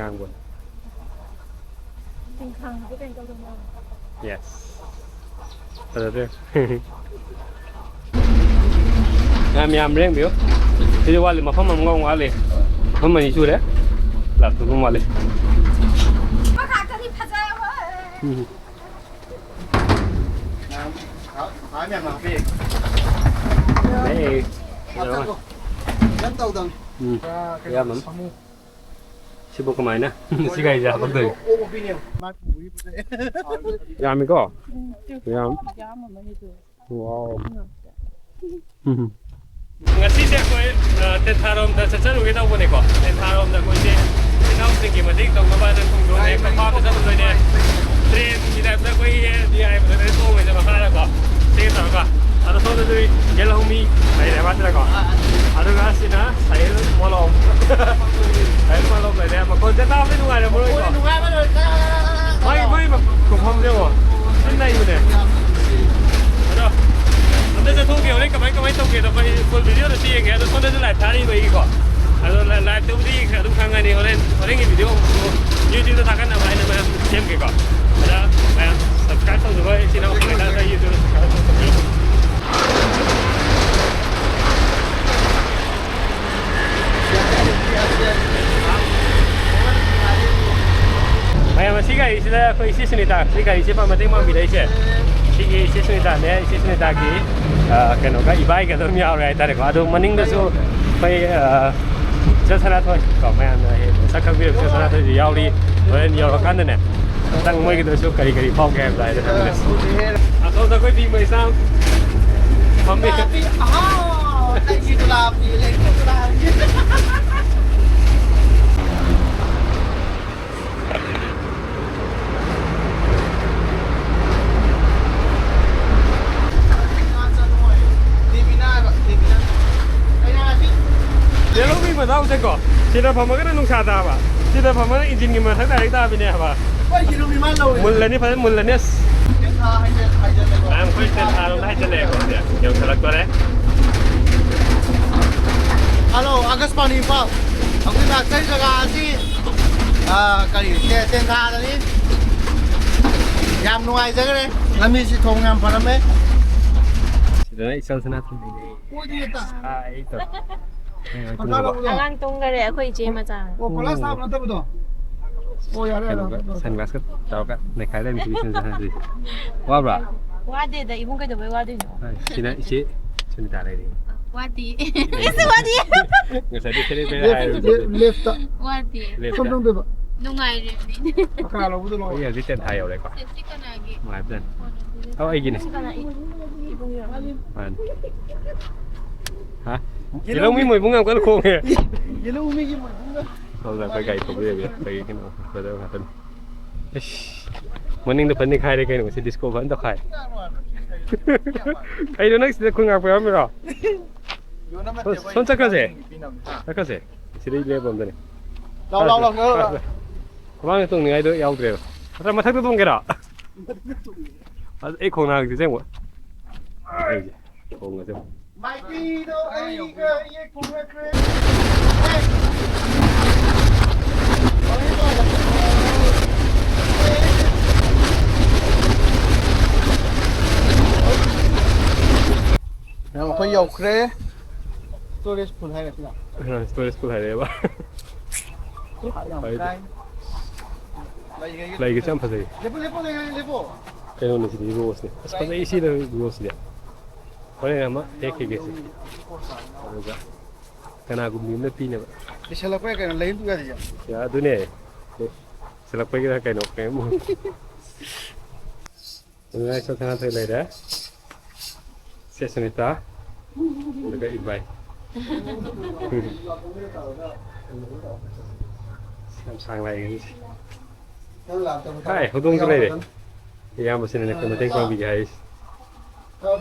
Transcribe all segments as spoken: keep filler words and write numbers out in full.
ꯍꯥꯡꯕꯅꯤ꯫ ꯆꯤꯡꯈꯥꯡꯁꯦ ꯀꯩꯅꯣ ꯇꯧꯗꯧ ꯃꯥꯜꯂꯦ꯫ Yes꯫ ꯐꯖꯗ꯭ꯔꯦ꯫ ꯌꯥꯝ ꯌꯥꯝ ꯂꯦꯡꯕꯤꯌꯨ꯫ ꯁꯤꯗꯤ ꯋꯥꯠꯂꯤ, ꯃꯐꯝ ꯑꯃꯒ ꯑꯃꯨꯛ ꯋꯥꯠꯂꯤ꯫ ꯃꯐꯝ ꯑꯅꯤ ꯁꯨꯔꯦ꯫ ꯂꯥꯛꯄ ꯃꯐꯝ ꯋꯥꯠꯂꯤ꯫ ꯃꯈꯥ ꯀꯔꯤ ꯐꯖꯕ? ꯎꯝ꯫ ꯌꯥꯝ ꯇꯧꯗꯝ꯫ ꯎꯝ꯫ ꯌꯥꯝ꯫ ꯁꯤꯕꯨ ꯀꯃꯥꯏꯅ? ꯁꯤ ꯒꯥꯔꯤꯁꯦ ꯍꯥꯄꯛꯇꯣꯏꯅꯤ꯫ ꯌꯥꯝꯃꯤꯀꯣ? ꯌꯥꯝ꯫ Wow꯫ ꯎꯝ꯫ ꯉꯁꯤꯁꯦ ꯑꯩꯈꯣꯏ, ꯑ, ꯇꯦꯟꯊꯥꯔꯣꯝꯗ ꯆꯠꯆꯔꯨꯒꯦ ꯇꯧꯕꯅꯦꯀꯣ꯫ ꯇꯦꯟꯊꯥꯔꯣꯝꯗ ꯑꯩꯈꯣꯏꯁꯦ ꯏꯅꯥꯎꯁꯤꯡꯒꯤ ꯃꯇꯦꯡ ꯇꯧꯅꯕ ꯍꯥꯏꯅ ꯈꯣꯡꯖꯣꯝ ꯍꯦꯛ ꯃꯄꯥꯗ ꯆꯠꯂꯨꯗꯣꯏꯅꯦ꯫ ꯇ꯭ꯔꯦꯟꯒꯤ ꯇꯥꯏꯞꯇ ꯑꯩꯈꯣꯏꯒꯤ ꯗꯤ ꯑꯥꯏ ꯃꯊꯛꯇ ꯇꯣꯡꯉꯤꯁꯦ ꯃꯈꯥꯗꯀꯣ꯫ ꯆꯦꯡ ꯇꯧꯔꯒ꯫ ꯑꯗꯣ ꯁꯣꯝꯗꯁꯨ ꯌꯦꯜꯍꯧꯃꯤ ꯂꯩꯔꯦ ꯃꯥꯁꯤꯗꯀꯣ꯫ ꯑꯗꯨꯒ ꯁꯤꯅ ꯁꯥꯏꯀꯜ ꯃꯣꯂꯣꯝ꯫ ꯁꯥꯏꯀꯜ ꯃꯣꯂꯣꯝ ꯂꯩꯔꯦ꯫ ꯃꯈꯣꯟꯁꯦ ꯇꯥꯕꯗ ꯅꯨꯡꯉꯥꯏꯔꯝꯃꯔꯣꯏꯀꯣ꯫ ꯃꯣꯏ, ꯃꯣꯏ ꯃꯐꯝꯁꯦ ꯌꯦꯡꯉꯣ꯫ ꯊꯤ ꯅꯩꯕꯅꯦ꯫ ꯑꯗꯣ ꯑꯝꯇ ꯆꯠꯊꯣꯛꯀꯦ꯫ ꯍꯣꯔꯦꯟ ꯀꯃꯥꯏ, ꯀꯃꯥꯏꯅ ꯇꯧꯒꯦꯗꯣ ꯑꯩꯈꯣꯏ full video ꯗꯁꯨ ꯌꯦꯡꯒꯦ꯫ ꯑꯗꯣ ꯁꯣꯝꯗꯁꯨ live ꯊꯥꯔꯤꯕ ꯑꯩꯒꯤꯀꯣ꯫ ꯑꯗꯣ ꯂ-, live ꯇꯕꯨꯗꯤ ꯑꯗꯨꯝ ꯈꯪꯉꯅꯤ꯫ ꯍꯣꯔꯦꯟ, ꯍꯣꯔꯦꯟꯒꯤ video ꯑꯃꯨꯛ YouTube ꯇ ꯊꯥꯒꯠꯅꯕ ꯍꯥꯏꯅ ꯃꯌꯥꯝ ꯁꯦꯝꯒꯦꯀꯣ꯫ ꯑꯗ ꯃꯌꯥꯝ subscribe ꯇꯧꯗꯕ ꯏꯆꯤꯟ ꯏꯅꯥꯎ ꯂꯩꯇꯥꯔꯗꯤ YouTube ꯗ subscribe ꯇꯧꯕꯤꯌꯨ꯫ ꯃꯌꯥꯝ, ꯑꯁꯤ ꯒꯥꯔꯤꯁꯤꯗ ꯑꯩꯈꯣꯏ ꯏꯆꯦ ꯁꯨꯅꯤꯇꯥ, ꯁꯤ ꯒꯥꯔꯤꯁꯦ ꯃꯇꯦꯡ ꯄꯥꯡꯕꯤꯔꯛꯏꯁꯦ꯫ ꯁꯤꯒꯤ ꯏꯆꯦ ꯁꯨꯅꯤꯇꯥꯅꯦ, ꯏꯆꯦ ꯁꯨꯅꯤꯇꯥꯒꯤ, ꯑ, ꯀꯩꯅꯣꯒ ꯏꯕꯥꯏꯒ ꯑꯗꯨꯝ ꯌꯥꯎꯔꯦ ꯍꯥꯏꯇꯥꯔꯦꯀꯣ꯫ ꯑꯗꯣ ꯃꯅꯤꯡꯗꯁꯨ ꯑꯩꯈꯣꯏ, ꯑ, ꯏꯆꯦ ꯁꯅꯥꯊꯣꯏ ꯀꯣ, ꯃꯌꯥꯝꯅ ꯍꯦꯛ ꯁꯛ ꯈꯪꯕꯤꯔꯕ ꯏꯆꯦ ꯁꯅꯥꯊꯣꯏꯁꯨ ꯌꯥꯎꯔꯤ꯫ ꯍꯣꯔꯦꯟ ꯌꯧꯔꯀꯥꯟꯗꯅꯦ, ꯈꯤꯇꯪ ꯃꯣꯏꯒꯤꯗꯁꯨ ꯀꯔꯤ ꯀꯔꯤ ꯐꯥꯎꯒꯦ ꯍꯥꯏꯕꯗꯣ ꯍꯥꯏꯗꯣ ꯈꯪꯃꯤꯟꯅꯁꯤ꯫ ꯑꯁꯣꯝꯗ ꯑꯩꯈꯣꯏ ꯕꯤꯃ ꯏꯆꯥ ꯐꯝꯃꯤ꯫ ꯒꯨꯂꯥꯕꯤ, ꯑꯍꯥꯎ! ꯑꯩꯒꯤ ꯒꯨꯂꯥꯕꯤ, ꯂꯩꯀꯨ ꯒꯨꯂꯥꯕꯤ꯫ ꯌꯦꯜꯍꯧꯃꯤ ꯃꯅꯥꯎꯁꯦꯀꯣ, ꯁꯤꯗ ꯐꯝꯃꯒꯅ ꯅꯨꯡꯁꯥ ꯇꯥꯕ, ꯁꯤꯗ ꯐꯝꯃꯒꯅ ꯏꯟꯖꯤꯟꯒꯤ ꯃꯊꯛ direct ꯇꯥꯕꯤꯅꯦ ꯍꯥꯏꯕ꯫ ꯍꯣꯏ, ꯌꯦꯜꯍꯧꯃꯤ ꯃꯥ ꯂꯧꯔꯤꯁꯦ꯫ ꯃꯨꯜꯂꯅꯤ, ꯐꯖꯅ ꯃꯨꯜꯂꯅꯤ꯫ ꯑꯁ꯫ ꯇꯦꯟꯊꯥ ꯍꯥꯏꯖ-, ꯍꯥꯏꯖꯜꯂꯦꯀꯣ꯫ ꯃꯌꯥꯝ ꯑꯩꯈꯣꯏ ꯇꯦꯟꯊꯥꯔꯣꯝꯗ ꯍꯥꯏꯖꯜꯂꯛꯑꯦꯀꯣ, ꯍꯧꯖꯤꯛ ꯌꯧꯁꯜꯂꯛꯇꯣꯔꯦ꯫ Hello, ꯑꯥꯀꯥꯁꯕꯥꯅꯤ ꯏꯝꯐꯥꯜ꯫ ꯑꯩꯈꯣꯏ ꯂꯥꯛꯆꯔꯤ ꯖꯒꯥ ꯑꯁꯤ ꯑꯥ, ꯀꯔꯤ, ꯇꯦ-, ꯇꯦꯟꯊꯥꯗꯅꯤ꯫ ꯌꯥꯝ ꯅꯨꯡꯉꯥꯏꯖꯈ꯭ꯔꯦ꯫ ꯂꯝꯕꯤꯁꯤ ꯊꯣꯡ ꯌꯥꯝ ꯐꯔꯝꯃꯦ꯫ ꯁꯤꯗꯅ ꯏꯆꯜ ꯁꯅꯥꯇꯣꯝꯕꯤ꯫ ꯑꯣꯏꯗꯦꯗ꯫ ꯍꯥꯏ, ꯇꯧ꯫ ꯑꯉꯥꯡ ꯇꯨꯝꯈ꯭ꯔꯕꯣ? ꯑꯉꯥꯡ ꯇꯨꯝꯈꯔꯦ, ꯑꯩꯈꯣꯏ ꯏꯆꯦ ꯃꯆꯥ꯫ ꯑꯣ, ꯀꯣꯂꯥꯁ ꯊꯥꯕ ꯅꯠꯇꯕꯗꯣ? ꯑꯣ, ꯌꯥꯔꯦ, ꯌꯥꯔꯦ꯫ ꯀꯩꯅꯣꯒ, ꯁꯟꯒ꯭ꯂꯥꯁꯀ ꯇꯧꯔꯒ ꯅꯩꯈꯥꯏ ꯂꯩꯔꯝꯃꯤ ꯁꯤꯒꯤ ꯁꯟꯁꯦ ꯍꯥꯟꯅꯗꯤ꯫ ꯋꯥꯕ꯭ꯔꯥ? ꯋꯥꯗꯦꯗ, ꯏꯕꯨꯡ ꯀꯩꯗꯧꯕꯩ ꯋꯥꯗꯣꯏꯅꯣ? ꯍꯣꯏ, ꯁꯤꯅ ꯏꯆꯦ ꯁꯨꯅꯤꯇꯥ ꯂꯩꯔꯤ꯫ ꯋꯥꯗꯤ꯫ ꯏꯁ, ꯋꯥꯗꯤ꯫ ꯉꯁꯥꯏꯗꯤ ꯁꯦꯂꯦ ꯕꯦꯂꯦ ꯂꯦꯐ, ꯍꯥꯏꯔꯨꯕꯗꯨꯗꯤ꯫ Left, left. ꯋꯥꯗꯤ꯫ ꯂꯦꯐꯇ꯫ ꯁꯣꯝ ꯆꯪꯗꯣꯏꯕ꯫ ꯅꯨꯡꯉꯥꯏꯔꯤꯕꯅꯤꯅꯦ꯫ ꯀꯅꯥ ꯂꯧꯕꯗꯣ ꯂꯧꯔꯦ? ꯑꯩ ꯍꯧꯖꯤꯛ ꯇꯦꯟꯊꯥ ꯌꯧꯔꯦꯀꯣ꯫ ꯁꯤ ꯀꯅꯥꯒꯤ? ꯅꯨꯡꯉꯥꯏꯕꯖꯥꯠꯅꯤ꯫ ꯐꯣꯟ ꯑꯣꯏꯗꯣꯏꯅꯣ? ꯑꯧ, ꯑꯩꯒꯤꯅꯦ꯫ ꯁꯤ ꯀꯅꯥ? ꯏ-, ꯏꯕꯨꯡꯒꯤꯔꯣ? ꯃꯥꯅꯤ꯫ ꯍꯥ? ꯌꯦꯜꯍꯧꯃꯤ ꯃꯣꯏꯕꯨꯡ ꯌꯥꯝ ꯀꯟꯅ ꯈꯣꯡꯉꯦ꯫ ꯌꯦꯜꯍꯧꯃꯤꯒꯤ ꯃꯣꯏꯕꯨꯡꯒ꯫ ꯁꯣꯝꯗ ꯑꯩꯈꯣꯏ ꯒꯥꯔꯤ ꯊꯧꯕ ꯌꯥꯏ, ꯑꯩꯈꯣꯏꯒꯤ ꯀꯩꯅꯣ, ꯕ꯭ꯔꯗꯔ ꯉꯥꯛꯇꯅꯤ꯫ ꯏꯁ, ꯃꯅꯤꯡꯗ ꯐꯟꯅꯤ ꯈꯥꯏꯔꯦ ꯀꯩꯅꯣ, ꯉꯁꯤ ꯗꯤꯁꯀꯣ ꯐꯟ ꯇꯧꯈꯥꯏ꯫ ꯀꯩꯅꯣ ꯅꯪ ꯁꯤꯗ ꯈꯨꯟ ꯉꯥꯛꯄ ꯌꯥꯎꯔꯝꯃꯤꯔꯣ? ꯁꯣꯝ, ꯁꯣꯝ ꯆꯠꯈ꯭ꯔꯁꯦ꯫ ꯆꯠꯈ꯭ꯔꯁꯦ꯫ ꯁꯤꯗꯩ ꯂꯦꯞꯄꯝꯗꯅꯤ꯫ ꯂꯥꯎ, ꯂꯥꯎ, ꯂꯥꯎ, ꯂꯥꯎ, ꯂꯥꯎ꯫ ꯃꯃꯥꯡꯗ ꯇꯣꯡꯅꯤꯡꯉꯥꯏꯗꯣ ꯌꯥꯎꯗ꯭ꯔꯦꯕ꯫ ꯅꯠꯇ꯭ꯔ ꯃꯊꯛꯇ ꯇꯣꯡꯒꯦꯔꯥ? ꯑꯁ, ꯑꯩ ꯈꯣꯡꯅꯥꯡꯁꯦ ꯌꯦꯡꯉꯣ꯫ ꯑꯩꯁꯦ ꯈꯣꯡꯒꯁꯦ ꯌꯦꯡꯉꯣ꯫ ꯃꯥꯏꯄꯤꯗꯣ ꯑꯩꯒ ꯌꯦꯛ ꯊꯣꯛꯅꯈ꯭ꯔꯦ꯫ ꯌꯥꯝ ꯑꯩꯈꯣꯏ ꯌꯧꯈ꯭ꯔꯦ꯫ ꯁ꯭ꯇꯣꯔꯦꯖ ꯐꯨꯜ ꯍꯥꯏꯔꯁꯤꯔ? ꯑ, ꯁ꯭ꯇꯣꯔꯦꯖ ꯐꯨꯜ ꯍꯥꯏꯔꯛꯑꯦꯕ꯫ ꯌꯥꯝ ꯍꯣꯏ꯫ ꯀꯥꯏ꯫ ꯂꯩꯒꯁꯦ ꯌꯥꯝ ꯐꯖꯩ꯫ ꯂꯦꯞꯄꯣ, ꯂꯦꯞꯄꯣ, ꯂꯦꯞꯄꯣ, ꯂꯦꯞꯄꯣ꯫ ꯀꯩꯅꯣꯅꯦ ꯁꯤꯗꯤ, ꯔꯣꯁꯅꯦ꯫ ꯑꯁ, ꯐꯖꯩ ꯁꯤꯗ ꯔꯣꯁꯁꯤꯗꯤ꯫ ꯍꯣꯔꯦꯟ ꯑꯃ ꯍꯦꯛꯈꯤꯒꯦ ꯁꯤ꯫ ꯑꯗꯨꯒ ꯀꯅꯥꯒꯨꯝꯕꯤ ꯑꯃꯅ ꯄꯤꯅꯕ꯫ ꯂꯤꯁꯜꯂꯛꯄ ꯌꯥꯏ ꯀꯩꯅꯣ, ꯂꯩꯍꯟꯕ ꯌꯥꯗꯦ꯫ ꯌꯥ-, ꯑꯗꯨꯅꯦ꯫ ꯂꯤꯁꯜꯂꯛꯄꯒꯤꯔ ꯀꯩꯅꯣ, ꯀꯩꯅꯣ꯫ ꯑꯗꯨꯃꯥꯏꯅ ꯁꯣꯝ ꯁꯅꯥꯊꯣꯏ ꯂꯩꯔꯦ꯫ ꯁꯦ ꯁꯨꯅꯤꯇꯥ꯫ ꯑꯗꯨꯒ ꯏꯕꯥꯏ꯫ ꯌꯥꯝ ꯁꯥꯡ ꯂꯥꯛꯑꯦ ꯉꯁꯤꯁꯦ꯫ ꯍꯥꯏ, ꯍꯧꯗꯣꯡꯁꯨ ꯂꯩꯔꯦ꯫ ꯏꯌꯥꯝꯕꯁꯤꯅꯅꯦ ꯑꯩꯈꯣꯏ ꯃꯇꯦꯡ ꯄꯥꯡꯕꯤꯒꯦ ꯍꯥꯏꯔꯤꯁꯦ꯫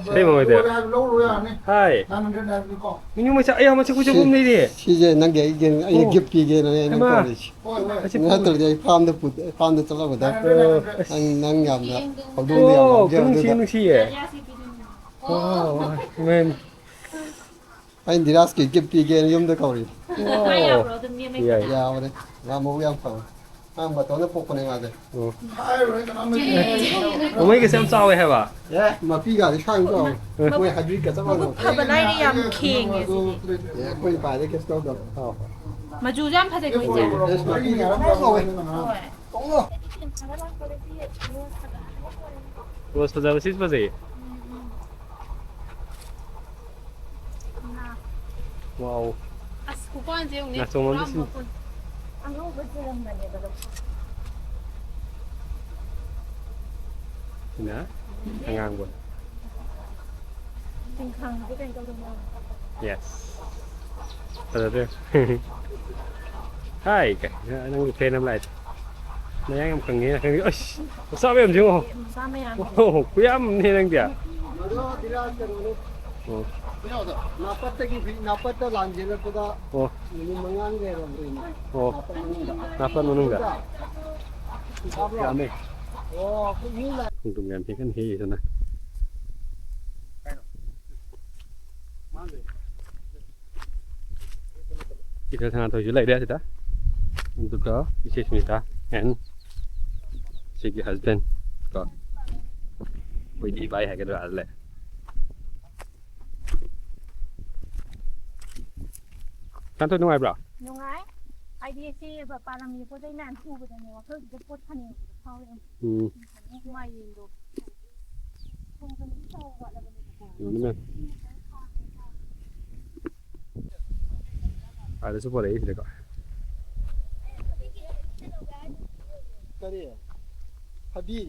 ꯁꯤꯗꯩ ꯃꯃꯩꯗ꯫ ꯍꯥꯏ꯫ ꯃꯤꯅꯨ ꯃꯆꯥ, ꯑꯌꯥ, ꯃꯁꯤ ꯀꯨꯆꯨ ꯁꯤ-, ꯀꯨꯝꯅꯩꯅꯦ꯫ ꯁꯤꯁꯦ ꯅꯪꯒꯤ ꯑꯩꯒꯤ, ꯑꯩꯒꯤ ꯑꯣ꯫ ꯒꯤꯐ ꯄꯤꯒꯦꯅ ꯑꯩꯅ ꯍꯩꯃꯥ꯫ ꯇꯧꯔꯤꯁꯦ꯫ ꯑꯁꯤ ꯄꯨ-, ꯅꯠꯇ꯭ꯔꯗꯤ ꯑꯩ ꯐꯥꯝꯗ ꯄꯨ-, ꯐꯥꯝꯗ ꯆꯠꯂꯝꯒꯗꯕ꯫ ꯑꯣ, ꯑꯁ꯫ ꯅꯪ, ꯅꯪ ꯌꯥꯝꯅ ꯍꯧꯗꯣꯡꯗ ꯌꯥꯝ ꯑꯣ, ꯉꯥꯎꯖꯕꯗꯨꯗ꯫ ꯅꯨꯡꯁꯤ, ꯅꯨꯡꯁꯤꯌꯦ꯫ ꯑꯣ, ꯃꯦꯟ꯫ ꯑꯩꯅ ꯙꯤꯔꯥꯖꯀꯤ ꯒꯤꯐ ꯄꯤꯒꯦꯅ ꯌꯨꯝꯗ ꯀꯧꯔꯤ꯫ ꯑꯣ꯫ ꯌꯥꯏ꯫ ꯌꯥꯕꯅꯦ꯫ ꯃꯥ ꯃꯕꯨꯛ ꯌꯥꯝ ꯐꯕꯅꯦ꯫ ꯑꯥ, ꯃꯇꯣꯟꯗ ꯄꯣꯛꯄꯅꯦ ꯃꯥꯁꯦ꯫ ꯑꯣ꯫ ꯃꯣꯏꯒꯁꯦ ꯌꯥꯝ ꯆꯥꯎꯋꯦ ꯍꯥꯏꯕ꯫ ꯑꯦ, ꯃꯄꯤꯒꯥꯗꯤ ꯁꯥꯡ ꯆꯥꯎꯋꯦ꯫ ꯃꯣꯏ ꯍꯥꯏꯕ꯭ꯔꯤꯠꯀ ꯆꯞ ꯃꯥꯟꯅꯕ꯫ ꯃꯕꯨꯛ ꯐꯕ ꯂꯥꯏꯔꯤ ꯌꯥꯝ ꯈꯦꯡꯉꯦ ꯁꯤꯗꯤ꯫ ꯑꯦ, ꯑꯩꯈꯣꯏꯅ ꯄꯥꯏꯔꯗꯤ ꯀꯩꯁꯨ ꯇꯧꯗꯕ꯫ ꯆꯥꯎ꯫ ꯃꯆꯨꯁꯨ ꯌꯥꯝ ꯐꯖꯩꯀꯣ ꯏꯆꯦ꯫ ꯑꯦꯁ, ꯃꯄꯤ ꯉꯥꯔꯪ ꯉꯥꯔꯪ ꯇꯧꯋꯦ꯫ ꯍꯣꯏ꯫ ꯔꯣꯁ ꯐꯖꯕ ꯁꯤꯁꯨ ꯐꯖꯩꯌꯦ꯫ ꯋꯥꯎ꯫ ꯑꯁ, ꯈꯨꯄꯥꯟꯁꯦ ꯌꯦꯡꯉꯨꯅꯦ꯫ ꯅꯥꯆꯣꯝ ꯑꯃꯗ ꯄꯨꯔꯥ ꯁꯤ- ꯃꯄꯨꯟ꯫ ꯑꯉꯧꯕ ꯆꯨꯔꯝꯕꯅꯦꯕ ꯑꯗꯣ꯫ ꯁꯤꯅ ꯑꯉꯥꯡꯕ꯫ ꯇꯤꯡꯈꯥꯡꯁꯦ ꯀꯩꯅꯣ ꯇꯧꯗꯧ ꯃꯥꯜꯂꯦ꯫ Yes꯫ ꯐꯖꯗ꯭ꯔꯦ꯫ ꯍꯥꯏ, ꯀꯩ, ꯅꯪꯒꯤ ꯐ꯭ꯔꯦꯟ ꯑꯃ ꯂꯥꯛꯑꯦ꯫ ꯃꯌꯥꯡ ꯌꯥꯝ ꯀꯪꯉꯦ, ꯀꯪꯉꯦ꯫ ꯑꯁ, ꯃꯆꯥ ꯃꯌꯥꯝꯁꯦ ꯌꯦꯡꯉꯣ꯫ ꯃꯆꯥ ꯃꯌꯥꯝ꯫ ꯑꯣ, ꯈꯨꯌꯥꯝ ꯑꯃꯅꯦ ꯅꯪꯗꯤ꯫ ꯃꯗꯣ ꯕꯤꯔꯥꯠ ꯀꯩꯅꯣꯅꯦ꯫ ꯑꯣ꯫ ꯅꯥꯄꯠꯇꯒꯤ ꯍꯨꯏ, ꯅꯥꯄꯠꯇ ꯂꯥꯟꯖꯦꯜꯂꯛꯄꯗ ꯑꯣ꯫ ꯅꯨꯃꯤꯠ ꯃꯉꯥꯅꯤ ꯂꯩꯔꯝꯗꯣꯏꯅꯦ꯫ ꯑꯣ꯫ ꯅꯥꯄꯠ ꯃꯅꯨꯡꯗ꯫ ꯅꯥꯄꯠ ꯃꯅꯨꯡꯗ꯫ ꯇꯥꯕ꯭ꯔꯣ? ꯌꯥꯝꯃꯦ꯫ ꯑꯣ, ꯑꯩꯈꯣꯏ ꯃꯤ ꯂꯥꯛ- ꯈꯣꯡꯗ꯭ꯔꯨꯝ ꯌꯥꯝ ꯍꯦꯛꯀꯟ ꯍꯦꯛꯏꯗꯅ꯫ ꯏꯆꯦ ꯁꯅꯥꯊꯣꯏꯁꯨ ꯂꯩꯔꯦ ꯁꯤꯗ꯫ ꯑꯗꯨꯒ ꯏꯆꯦ ꯁꯨꯅꯤꯇꯥ and ꯏꯆꯦꯒꯤ husband ꯀꯣ꯫ ꯑꯩꯈꯣꯏꯒꯤ ꯏꯕꯥꯏ ꯍꯥꯏꯒꯗ꯭ꯔꯥ, ꯑꯗ ꯂꯩ꯫ ꯁꯅꯥꯊꯣꯏ, ꯅꯨꯡꯉꯥꯏꯕ꯭ꯔꯣ? ꯅꯨꯡꯉꯥꯏ꯫ ꯍꯥꯏꯗꯤ ꯁꯤ ꯄꯥꯂꯝꯒꯤ ꯄꯣꯠ ꯆꯩ ꯃꯌꯥꯝ ꯎꯕꯗꯅꯦ ꯋꯥꯈꯜꯁꯤꯗ ꯄꯣꯠ ꯊꯥꯅꯤꯡꯕꯗꯣ ꯐꯥꯎꯔꯛꯑꯦ꯫ ꯎꯝ꯫ ꯃꯥꯏꯔꯦꯟꯗꯣ꯫ ꯌꯣꯟꯕ ꯃꯌꯥꯝ꯫ ꯑꯥꯗꯁꯨ ꯄꯣꯔꯛꯏ ꯁꯤꯗꯀꯣ꯫ ꯀꯔꯤ? ꯊꯕꯤ?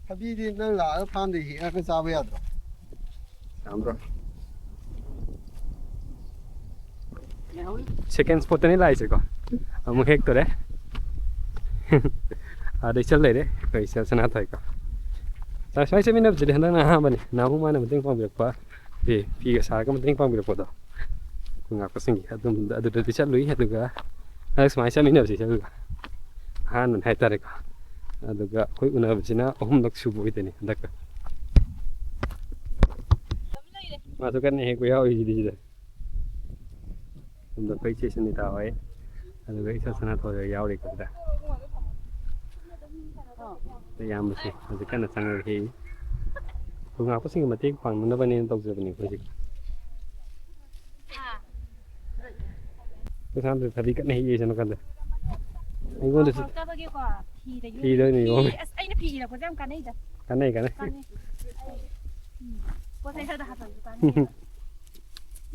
ꯊꯕꯤꯗꯤ ꯅꯪ ꯂꯥꯛꯑꯒ ꯐꯥꯝꯗꯒꯤ ꯍꯦꯛꯑꯒ ꯆꯥꯕ ꯌꯥꯗ꯭ꯔꯣ? ꯌꯥꯝꯕ꯭ꯔꯣ? Second spotꯇꯅꯤ ꯂꯥꯛꯏꯁꯦꯀꯣ꯫ ꯑꯃꯨꯛ ꯍꯦꯛꯇꯣꯔꯦ꯫ ꯑꯥꯗꯩ ꯆꯠ ꯂꯩꯔꯦ ꯑꯩꯈꯣꯏ ꯏꯆꯦ ꯁꯅꯥꯊꯣꯏꯀꯣ꯫ ꯁꯨꯃꯥꯏꯅ ꯆꯠꯃꯤꯟꯅꯕꯁꯤꯗꯤ ꯍꯟꯗꯛꯅ ꯑꯍꯥꯟꯕꯅꯤ꯫ ꯅꯍꯥꯟꯃꯨꯛ ꯃꯥꯅ ꯃꯇꯦꯡ ꯄꯥꯡꯕꯤꯔꯛꯄ, ꯐꯤ, ꯐꯤꯒ ꯁꯥꯔꯒ ꯃꯇꯦꯡ ꯄꯥꯡꯕꯤꯔꯛꯄꯗꯣ꯫ ꯑꯩꯈꯣꯏ ꯉꯥꯛꯄꯁꯤꯡꯒꯤ ꯑꯗꯨꯝ, ꯑꯗꯨꯗꯗꯤ ꯆꯠꯂꯨꯏ꯫ ꯑꯗꯨꯒ ꯍꯟꯗꯛ ꯁꯨꯃꯥꯏꯅ ꯆꯠꯃꯤꯟꯅꯕꯁꯤ ꯆꯠꯂꯨꯏ꯫ ꯑꯍꯥꯟꯕꯅꯤ ꯍꯥꯏꯇꯥꯔꯦꯀꯣ꯫ ꯑꯗꯨꯒ ꯑꯩꯈꯣꯏ ꯎꯅꯕꯁꯤꯅ ꯑꯍꯨꯝꯂꯛ ꯁꯨꯕ ꯑꯣꯏꯗꯣꯏꯅꯤ ꯍꯟꯗꯛꯀ꯫ ꯃꯥꯁꯨ ꯀꯟꯅ ꯍꯦꯛꯄ ꯌꯥꯎꯔꯤꯁꯤꯗꯤ ꯁꯤꯗ꯫ ꯁꯣꯝꯗ ꯑꯩꯈꯣꯏ ꯏꯆꯦ ꯁꯨꯅꯤꯇꯥ ꯍꯣꯏ꯫ ꯑꯗꯨꯒ ꯏꯁꯥ ꯁꯅꯥꯊꯣꯏꯒ ꯌꯥꯎꯔꯤꯀꯣ ꯁꯤꯗ꯫ ꯑꯌꯥꯝꯕꯁꯦ ꯍꯧꯖꯤꯛ ꯀꯟꯅ ꯆꯪꯉꯛꯏ꯫ ꯈꯨꯜ ꯉꯥꯛꯄꯁꯤꯡꯒꯤ ꯃꯇꯦꯡ ꯄꯥꯡꯅꯅꯕꯅꯦꯅ ꯇꯧꯖꯕꯅꯤ ꯑꯩꯈꯣꯏꯁꯦ꯫ ꯄꯩꯁꯥꯗꯨ ꯊꯕꯤ ꯀꯟꯅ ꯍꯦꯛꯏ ꯁꯣꯝ ꯅꯥꯀꯟꯗ꯫ ꯑꯩꯉꯣꯟꯗꯁꯨ ꯍꯥꯎꯇꯕꯒꯤꯀꯣ ꯐꯤꯗ ꯌꯣꯝꯃꯤ꯫ ꯐꯤꯗ ꯑꯣꯏꯅ ꯌꯣꯝꯃꯤ꯫ ꯐꯤ, ꯑꯁ, ꯑꯩꯅ ꯐꯤ ꯏꯔꯛꯄꯁꯦ ꯌꯥꯝ ꯀꯥꯟꯅꯩꯗ꯫ ꯀꯥꯟꯅꯩ, ꯀꯥꯟꯅꯩ꯫ ꯀꯥꯟꯅꯩ꯫ ꯎꯝ꯫ ꯄꯣꯠ ꯆꯩ ꯈꯔꯗ ꯍꯥꯞꯄꯁꯨ ꯀꯥꯟꯅꯩ꯫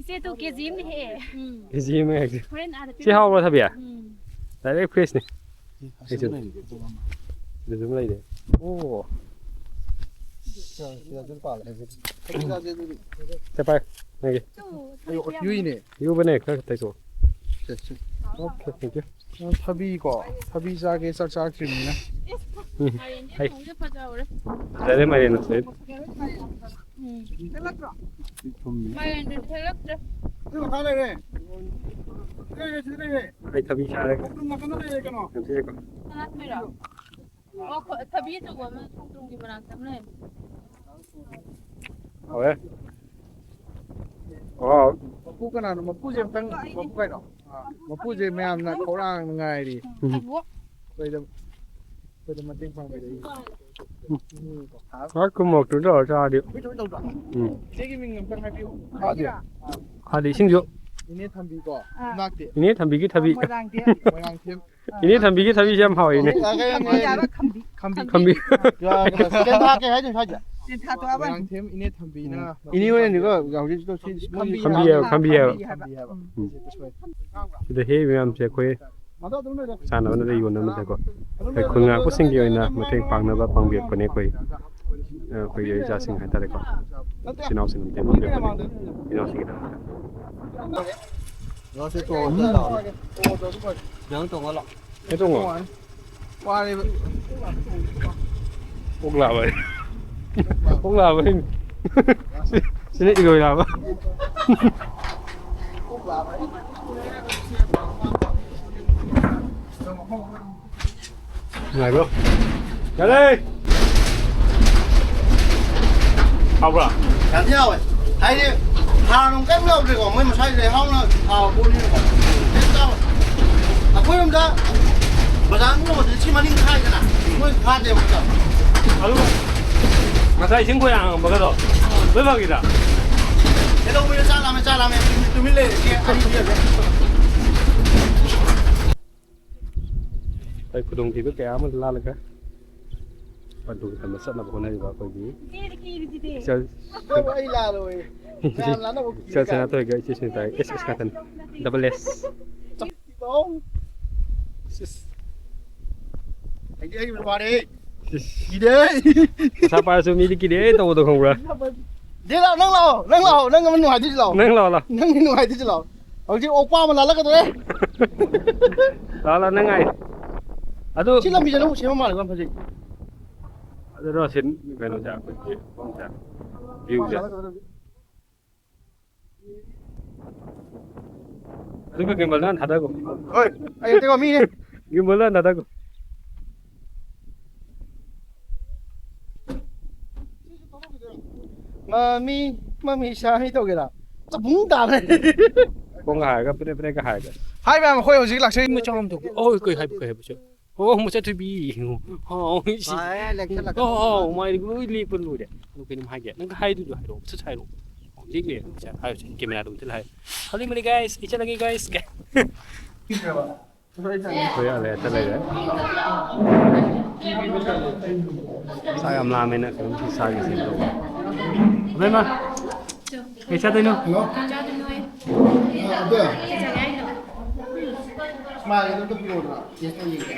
ꯏꯆꯦ, ꯇꯨ ꯀꯦ ꯖꯤ ꯑꯃꯅ ꯍꯦꯛꯑꯦ꯫ ꯎꯝ꯫ ꯀꯦ ꯖꯤ ꯑꯃ ꯍꯦꯛꯁꯦ꯫ ꯍꯣꯔꯦꯟ ꯑꯥꯗ ꯁꯤ ꯄꯤꯔꯛꯑꯣ꯫ ꯍꯥꯎꯕ꯭ꯔꯣ, ꯊꯕꯤ? ꯎꯝ꯫ Direct fresh ꯅꯤ꯫ ꯑꯩꯁꯨ꯫ ꯑꯗꯨꯁꯨ ꯑꯃ ꯂꯩꯔꯦ꯫ ꯑꯣ꯫ ꯁꯤꯗ ꯑꯗꯨꯝ ꯄꯥꯜꯂꯦ꯫ ꯁꯦ ꯄꯥꯏ, ꯅꯪꯒꯤ꯫ ꯇꯨ, ꯑꯌꯣ, ꯌꯨꯏꯅꯦ꯫ ꯌꯨꯕꯅꯦ, ꯈꯔ ꯇꯩꯊꯣꯛꯑꯣ꯫ ꯁꯦ, ꯁꯦ꯫ Okay, thank you꯫ ꯊꯕꯤꯀꯣ, ꯊꯕꯤ ꯆꯥꯒꯦ, ꯆꯥꯛ ꯆꯥꯗ꯭ꯔꯤꯕꯅꯤꯅ꯫ ꯎꯝ, ꯍꯩ꯫ ꯐꯖꯔꯦ, ꯃꯥꯏꯔꯦꯟ ꯐꯖꯔꯦ꯫ ꯎꯝ꯫ ꯊꯨꯝꯃꯤ꯫ ꯃꯥꯏꯔꯦꯟꯗꯨꯗꯤ ꯍꯦꯛꯂꯛꯇ꯭ꯔꯦ꯫ ꯁꯤ ꯃꯈꯥ ꯂꯩꯔꯦ꯫ ꯁꯤꯗ ꯂꯩꯔꯦ, ꯁꯤꯗ ꯂꯩꯔꯦ꯫ ꯑꯩ ꯊꯕꯤ ꯆꯥꯔꯒꯦ꯫ ꯈꯣꯡꯗ꯭ꯔꯨꯝ ꯅꯥꯀꯟꯗ ꯂꯩꯔꯦ ꯀꯩꯅꯣ꯫ ꯌꯥꯝ ꯊꯤꯅꯀꯣ꯫ ꯀꯅꯥ ꯊꯝꯃꯤꯔꯣ? ꯑꯣ, ꯈꯣ-, ꯊꯕꯤ ꯑꯆꯧꯕ ꯑꯃ ꯈꯣꯡꯗ꯭ꯔꯨꯝꯒꯤ ꯃꯅꯥꯛꯇ ꯑꯃ ꯂꯩꯔꯦ꯫ ꯍꯥꯎꯋꯦ꯫ ꯑꯣ꯫ ꯃꯄꯨ ꯀꯅꯥꯅꯣ? ꯃꯄꯨꯁꯦ ꯑꯝꯇꯪ, ꯃꯄꯨ ꯀꯩꯅꯣ? ꯑꯥ, ꯃꯄꯨꯁꯦ ꯃꯌꯥꯝꯅ ꯈꯧꯔꯥꯡꯅ ꯉꯥꯏꯔꯤ꯫ ꯎꯝ꯫ ꯑꯩꯈꯣꯏꯗ, ꯑꯩꯈꯣꯏꯗ ꯃꯇꯦꯡ ꯄꯥꯡꯕꯤꯔꯛꯏ꯫ ꯎꯝ꯫ ꯉꯥꯏꯍꯥꯛ ꯊꯨꯝ ꯃꯣꯔꯣꯛꯇꯨ ꯇꯧꯔ ꯆꯥꯔꯗꯤ꯫ ꯎꯝ꯫ ꯏꯆꯦꯒꯤ ꯃꯤꯡ ꯑꯝꯇꯪ ꯍꯥꯏꯕꯤꯌꯨ꯫ ꯐꯥꯗꯦ꯫ ꯐꯥꯗꯦ, ꯏꯁꯤꯡꯁꯨ꯫ ꯏꯅꯦ ꯊꯝꯕꯤꯀꯣ꯫ ꯑꯥ꯫ ꯏꯅꯥꯛꯇꯤ꯫ ꯏꯅꯦ ꯊꯝꯕꯤꯒꯤ ꯊꯕꯤ꯫ ꯃꯣꯏꯔꯥꯡꯊꯦꯝ꯫ ꯃꯣꯏꯔꯥꯡꯊꯦꯝ꯫ ꯏꯅꯦ ꯊꯝꯕꯤꯒꯤ ꯊꯕꯤꯁꯦ ꯌꯥꯝ ꯍꯥꯎꯋꯦ, ꯏꯅꯦ꯫ ꯈꯝꯕꯤ ꯌꯥꯕ ꯈꯝꯕꯤ꯫ ꯈꯝꯕꯤ꯫ ꯈꯝꯕꯤ꯫ ꯌꯥ, ꯀꯩꯅꯣ, ꯁꯤꯗ ꯊꯥꯛꯀꯦ ꯍꯥꯏꯗꯣ ꯁ꯭ꯋꯥꯏꯗ꯫ ꯁꯤꯗ ꯊꯥꯛꯇꯣꯛꯑꯕ꯫ ꯃꯣꯏꯔꯥꯡꯊꯦꯝ ꯏꯅꯦ ꯊꯝꯕꯤꯅ ꯎꯝ꯫ ꯏꯅꯦ ꯍꯣꯏꯅꯅꯤꯀꯣ, ꯍꯧꯖꯤꯛ ꯁꯤ ꯃꯣꯏꯒꯤ ꯈꯝꯕꯤ ꯍꯥꯏꯕ, ꯈꯝꯕꯤ ꯍꯥꯏꯕ꯫ ꯈꯝꯕꯤ ꯍꯥꯏꯕ꯫ ꯎꯝ꯫ ꯁꯤꯗ ꯍꯦꯛꯏ ꯃꯌꯥꯝꯁꯦ ꯑꯩꯈꯣꯏ ꯆꯥꯅꯕ ꯅꯠꯇꯦ, ꯌꯣꯟꯅꯕ ꯅꯠꯇꯦꯀꯣ꯫ ꯑꯩꯈꯣꯏ ꯈꯨꯜ ꯉꯥꯛꯄꯁꯤꯡꯒꯤ ꯑꯣꯏꯅ ꯃꯇꯦꯡ ꯄꯥꯡꯅꯕ ꯄꯥꯡꯕꯤꯔꯛꯄꯅꯦ ꯑꯩꯈꯣꯏ, ꯑꯩꯈꯣꯏꯒꯤ ꯏꯆꯥꯁꯤꯡ ꯍꯥꯏꯇꯥꯔꯦꯀꯣ꯫ ꯏꯆꯤꯟ ꯏꯅꯥꯎꯁꯤꯡꯅ ꯃꯇꯦꯡ ꯄꯥꯡꯕꯤꯔꯛꯄꯅꯦ꯫ ꯏꯆꯤꯟ ꯏꯅꯥꯎꯁꯤꯡꯒꯤꯗꯃꯛꯇ꯫ ꯉꯁꯤ ꯇꯣꯛꯑꯁꯤ ꯂꯥꯛꯑꯣ꯫ ꯅꯪ ꯇꯣꯡꯉ ꯂꯥꯛꯑꯣ꯫ ꯑꯩ ꯇꯣꯡꯉꯣ꯫ ꯋꯥꯔꯦꯕ꯫ ꯄꯨꯛ ꯂꯥꯕꯩ꯫ ꯄꯨꯛ ꯂꯥꯕꯩ꯫ ꯁꯤ-, ꯁꯤꯅ ꯏꯔꯣꯏ ꯂꯥꯕ꯫ ꯅꯨꯡꯉꯥꯏꯕ꯭ꯔꯣ? ꯌꯥꯔꯦ! ꯍꯥꯎꯕ꯭ꯔꯥ? ꯌꯥꯝ ꯌꯥꯎꯋꯦ꯫ ꯍꯥꯏꯗꯤ ꯍꯥꯔ ꯅꯨꯡ ꯀꯩꯝ ꯌꯥꯎꯗ꯭ꯔꯦꯀꯣ꯫ ꯃꯣꯏ ꯃꯁꯥꯒꯤ ꯂꯩꯍꯥꯎꯅ ꯍꯥꯎꯕ ꯄꯣꯠꯅꯤꯅꯀꯣ꯫ ꯇꯦꯁ ꯇꯧ꯫ ꯑꯩꯈꯣꯏꯔꯣꯝꯗ ꯕꯖꯥꯔ ꯃꯅꯨꯡ ꯌꯧꯕꯗꯗꯤ ꯁꯤ ꯃꯅꯤꯡ ꯈꯥꯏꯗꯅ, ꯃꯣꯏ ꯈꯥꯗꯦꯕ ꯑꯝꯇ꯫ ꯑꯗꯨꯒ ꯉꯁꯥꯏ ꯏꯁꯤꯡ ꯈꯣꯏꯔꯥꯡ ꯍꯥꯡꯕꯒꯗꯣ ꯂꯣꯏ ꯐꯈꯤꯗ꯫ ꯀꯩꯗꯧꯕꯩꯅꯣ? ꯆꯥꯛ ꯂꯥꯝꯃꯦ, ꯆꯥꯛ ꯂꯥꯝꯃꯦ꯫ ꯇꯨꯃꯤꯟ ꯂꯩꯔꯦ꯫ ꯁꯤ ꯑꯅꯤ ꯄꯤꯔꯒꯦ꯫ ꯑꯩ ꯈꯨꯗꯣꯡꯊꯤꯕ ꯀꯌꯥ ꯑꯃ ꯂꯥꯜꯂꯒ ꯄꯟꯊꯨꯡ ꯊꯝꯕ ꯆꯠꯅꯕ ꯍꯣꯠꯅꯔꯤꯕ ꯑꯩꯈꯣꯏꯒꯤ ꯏꯆꯜ, ꯑꯩ ꯂꯥꯜꯂꯣꯏ꯫ ꯃꯌꯥꯝ ꯂꯥꯟꯅꯕ ꯀꯤꯔꯤ ꯏꯆꯜ ꯀꯥꯏ꯫ ꯁꯅꯥꯊꯣꯏꯒ ꯏꯆꯦ ꯁꯨꯅꯤꯇꯥꯒ ꯑꯦꯁ ꯑꯦꯁ ꯉꯥꯛꯇꯅꯤ꯫ ꯗꯕꯜ ꯑꯦꯁ꯫ ꯁꯤꯁ꯫ ꯍꯩꯗꯤ ꯍꯩꯕ ꯅꯨꯄꯥꯅꯦ꯫ ꯁꯤꯁ꯫ ꯀꯤꯗꯦ꯫ ꯄꯩꯁꯥ ꯄꯥꯏꯔꯁꯨ ꯃꯤꯗꯤ ꯀꯤꯗꯦ ꯇꯧꯕꯗꯣ ꯈꯪꯕ꯭ꯔꯥ? ꯗꯦ ꯂꯥꯎ, ꯅꯪ ꯂꯥꯛꯑꯣ, ꯅꯪ ꯂꯥꯛꯑꯣ, ꯅꯪ ꯑꯃ ꯅꯨꯡꯉꯥꯏꯗꯣꯏꯁꯤ ꯂꯥꯛꯑꯣ꯫ ꯅꯪ ꯂꯥꯛꯑꯣ, ꯂꯥꯛꯑꯣ꯫ ꯅꯪꯗꯤ ꯅꯨꯡꯉꯥꯏꯗꯣꯏꯁꯤ ꯂꯥꯛꯑꯣ꯫ ꯍꯧꯖꯤꯛ ꯑꯣꯛꯄꯥ ꯑꯃ ꯂꯥꯜꯂꯛꯀꯗꯧꯔꯦ꯫ ꯂꯥꯛꯑꯣ, ꯂꯥꯛꯑꯣ, ꯅꯪ ꯉꯥꯏ꯫ ꯑꯗꯨ ꯁꯤ ꯂꯝꯕꯤꯁꯦ ꯑꯅꯧꯕ ꯁꯦꯝꯕ ꯃꯥꯜꯂꯦꯀꯣ ꯍꯧꯖꯤꯛ꯫ ꯑꯗꯨꯔꯣ ꯁꯤ ꯀꯩꯅꯣꯁꯦ ꯑꯩꯈꯣꯏꯒꯤ ꯃꯐꯝꯁꯦ, ꯚ꯭ꯌꯨꯁꯦ꯫ ꯑꯗꯨꯒ ꯒꯤꯝꯕꯜꯗꯣ ꯍꯥꯟꯅ ꯊꯥꯗꯒꯣ꯫ ꯍꯣꯏ, ꯑꯩ ꯅꯠꯇꯦꯀꯣ, ꯃꯤꯅꯦ꯫ ꯒꯤꯝꯕꯜꯗꯣ ꯍꯥꯟꯅ ꯊꯥꯗꯒꯣ꯫ ꯃꯃꯤ, ꯃꯃꯤ ꯁꯥꯃꯤ ꯇꯧꯒꯦꯔꯥ? ꯆꯕꯨꯡ ꯇꯥꯔꯦ꯫ ꯈꯣꯡꯒ ꯍꯥꯏꯔꯒ ꯄ꯭ꯔꯦ ꯄ꯭ꯔꯦꯒ ꯍꯥꯏꯔꯒ꯫ ꯍꯥꯏ ꯃꯌꯥꯝ, ꯑꯩꯈꯣꯏ ꯍꯧꯖꯤꯛ ꯂꯥꯛꯆꯔꯤ꯫ ꯃꯆꯥ ꯑꯃ ꯇꯧꯒꯦ꯫ ꯑꯣ, ꯀꯩ ꯍꯥꯏꯕ, ꯀꯩ ꯍꯥꯏꯕ, ꯆꯦ? ꯑꯣ, ꯃꯆꯥ ꯊꯣꯏꯕꯤ꯫ ꯑꯣ, ꯁꯤ꯫ ꯚꯥꯏ, ꯂꯦꯛꯁꯜꯂꯛꯀꯅꯨ꯫ ꯑꯣ, ꯑꯣ, ꯃꯥꯏ ꯂꯣꯏ ꯂꯦꯞꯄ ꯂꯣꯏꯔꯦ꯫ ꯑꯗꯨ ꯀꯩꯅꯣꯝ ꯍꯥꯏꯒꯦ꯫ ꯅꯪ ꯍꯥꯏꯗꯨꯁꯨ ꯍꯥꯏꯔꯛꯑꯣ꯫ ꯁꯠ ꯍꯥꯏꯔꯛꯑꯣ꯫ ꯍꯧꯖꯤꯛ ꯂꯩꯔꯦ꯫ ꯁꯦ, ꯍꯥꯏꯔꯨꯁꯦ꯫ ꯀꯦꯃꯦꯔꯥꯗꯣ ꯑꯝꯇ ꯍꯥꯏꯌꯨ꯫ ꯍꯧꯖꯤꯛ ꯃꯅꯤ, ꯒꯥꯏꯁ꯫ ꯑꯩ ꯆꯠꯂꯒꯦ, ꯒꯥꯏꯁ꯫ ꯑꯩꯈꯣꯏ ꯑꯂꯦꯠꯇ ꯂꯩꯔꯦ꯫ ꯆꯥꯛ ꯌꯥꯝ ꯂꯥꯝꯃꯦꯅ ꯀꯩꯅꯣꯝ ꯆꯥꯒꯦ ꯁꯤ ꯇꯧꯕ꯫ ꯑꯕꯦꯝꯃ, ꯀꯩ ꯆꯥꯗꯣꯏꯅꯣ? ꯍꯜꯂꯣ꯫ ꯆꯥꯗꯣꯏꯅꯣ? ꯑ, ꯑꯗꯨ? ꯀꯩ ꯆꯥꯒꯦ ꯍꯥꯏꯅꯣ? ꯁ꯭ꯃꯥꯏꯜ ꯑꯝꯇ ꯄꯤꯔꯛꯑꯣꯗꯅ, ꯇꯦꯁ ꯇꯧ ꯌꯦꯡꯒꯦ꯫